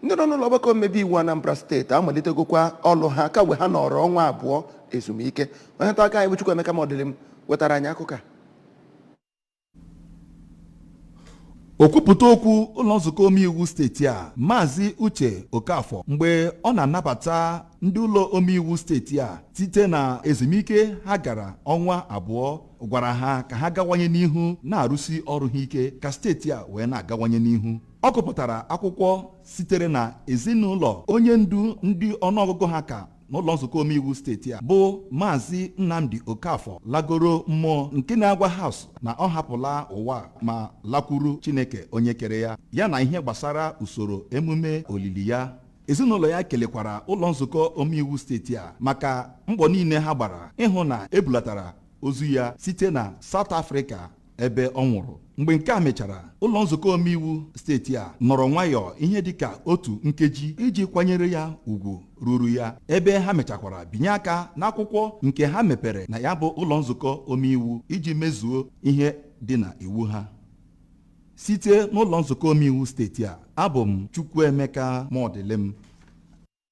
Ndị nọ n'ụlọ ọgbakọ omebe iwu Anambra Steeti amalitegokwa ọlụ ha kamgbe ha nọrọ ọnwa 2 ezumike. Onye nta akụkọ anyị bụ Chukwuemeka Modilim wetara anyị akụkọ a. Okwupụta okwu ụlọ nzukọ omeiwu steeti a, Maazị Uche Okafọ, mgbe ọ na-anabata ndị ụlọ omeiwu steeti a site na ezumike ha gara ọnwa 2, gwara ha ka ha gawanye n'ihu na-arụsi ọrụ ha ike ka steeti a wee na-agawanye n'ihu. Ọ gụpụtara akwụkwọ sitere na ezinụlọ onye ndu ndị ọnụọgụgụ ha ka n'ụlọ nzukọ omeiwu steeti a bụ Maazị Nnamdi Okafọ lagoro mmụọ, nke na-agwa House na ọ hapụla ụwa ma lakwuru Chineke onye kere ya, ya na ihe gbasara usoro emume olili ya. Ezinụlọ ya kelekwara ụlọ nzukọ omeiwu steeti a maka mbọ niile ha gbara ịhụ na ebulatara ozu ya site na South Africa ebe ọ nwụrụ. Mgbe nke a mechara, ụlọ nzukọ omeiwu steeti a nọrọ nwayọọ ihe dịka otu nkeji iji kwanyere ya ugwu ruru ya, ebe ha mechakwara binye aka n'akwụkwọ nke ha mepere na ya bụ ụlọ nzukọ omeiwu iji mezuo ihe dị na iwu ha. Site n'ụlọ nzukọ omeiwu steeti a, abụ m Chukwuemeka Modilim.